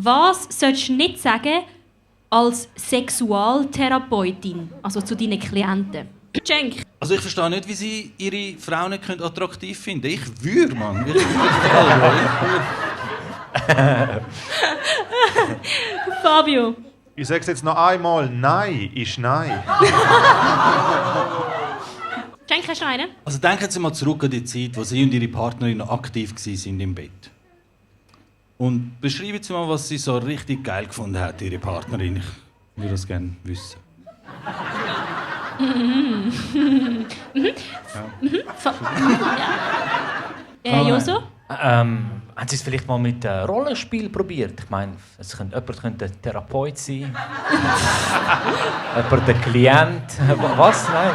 Was solltest du nicht sagen als Sexualtherapeutin, also zu deinen Klienten? Cenk. Also ich verstehe nicht, wie sie ihre Frau nicht attraktiv finden. Ich würde, Mann. Fabio. Ich sage es jetzt noch einmal. Nein ist Nein. Cenk, hast du einen? Also denken Sie mal zurück an die Zeit, wo Sie und Ihre Partnerin noch aktiv waren im Bett. Und beschreiben Sie mal, was Sie so richtig geil gefunden hat, Ihre Partnerin. Ich würde das gerne wissen. Joso? Haben Sie es vielleicht mal mit Rollenspiel probiert? Ich meine, jemand könnte ein Therapeut sein. Jemand ein Klient. Was? Nein.